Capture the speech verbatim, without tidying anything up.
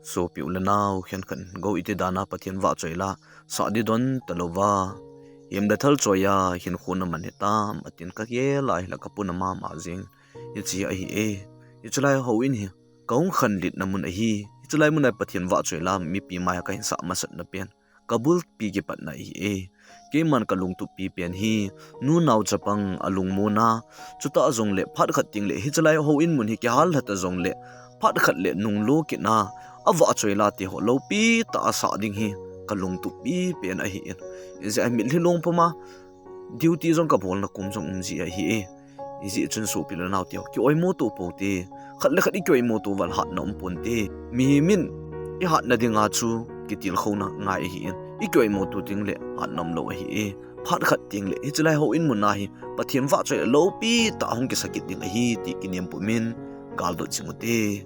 Sopi u le nau, khenkhat in gou iti dan a Pathen vahchoi la sah ding don talouva, himle thal choi a hinkho na man hitam atin kagel a ahile kapuna mama jeng. Hiche ahi e. Hiche lai houin hi kahung khanlitna mun ahi. Hiche lai mun a Pathen vahchoi la mipi mai a kahin sah masatna pen, kabulpi kipatna ahi e. Keiman kalungtup pi pen hi, nu nao chapang alungmon a, chutah jongle phat khat tengle hiche lai houin mun hi kihal lhata jongle, phat khat le nunglo kit na, avahchoi la teho loupi tah a sah ding hi kalungtup pi pen ahi in. Hijeh a mitlhi long puma duty jong kabolna kum jong um ji ahi e. Hijeh chun sopi le nao teho, kioimo to pou te. Khat le khat ikioimo to val hatna um ponte. Mihem in ihatna dinga chu kitilkhouna ngai ahi in, ikioimo to tengle hatna umlou ahi e. Phat khat tengle hiche lai houin mun a hi Pathen vahchoi la loupi tah hung kisa kit ding ahi ti kinem pumin galdot jing ute.